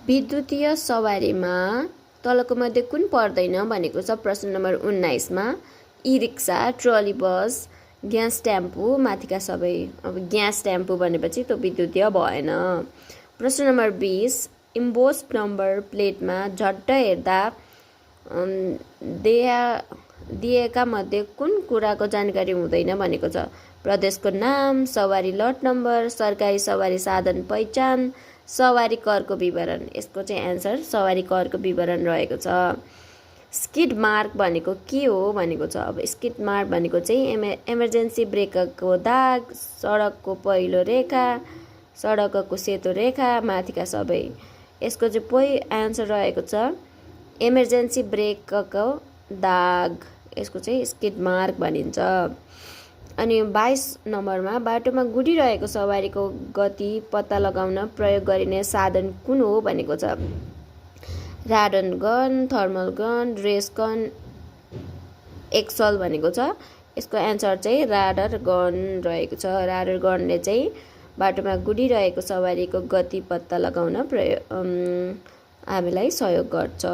विद्युतीय सवारीमा तलको मध्ये कुन पर्दैन भनेको छ प्रश्न नम्बर 19 मा। ई रिक्सा, ट्रली बस, ग्यास टेम्पो माथिका सबै। अब ग्यास टेम्पो भनेपछि त्यो विद्युतीय भएन। प्रश्न नम्बर 20 इम्बोस्ड नम्बर प्लेटमा झट्ट हेर्दा दिएका मध्ये कुन कुराको जानकारी हुँदैन भनेको छ। प्रदेशको नाम, सवारी लट नम्बर, सरकारी सवारी साधन पहिचान, सवारी करको विवरण। यसको चाहिँ एन्सर सवारी करको विवरण रहेको छ। स्किड मार्क भनेको के हो भनेको छ। अब स्किड मार्क भनेको चाहिँ इमर्जेन्सी ब्रेकको दाग, सडकको पहिलो रेखा, सडकको सेतो रेखा माथिका सबै। यसको चाहिँ एन्सर रहेको छ इमर्जेन्सी ब्रेकको दाग। यसको चाहिँ स्किड मार्क भनिन्छ। अनि 22 नम्बरमा बाटोमा गुडिरहेको सवारीको गति पत्ता लगाउन प्रयोग गरिने साधन कुन हो भनेको छ। Radon gun, thermal gun, race gun, axle भनेको छ। यसको एन्सर चाहिँ राडर गन रहेको छ। राडर गनले चाहिँ बाटोमा गुडिरहेको सवारीको गति पत्ता लगाउन हामीलाई सहयोग गर्छ।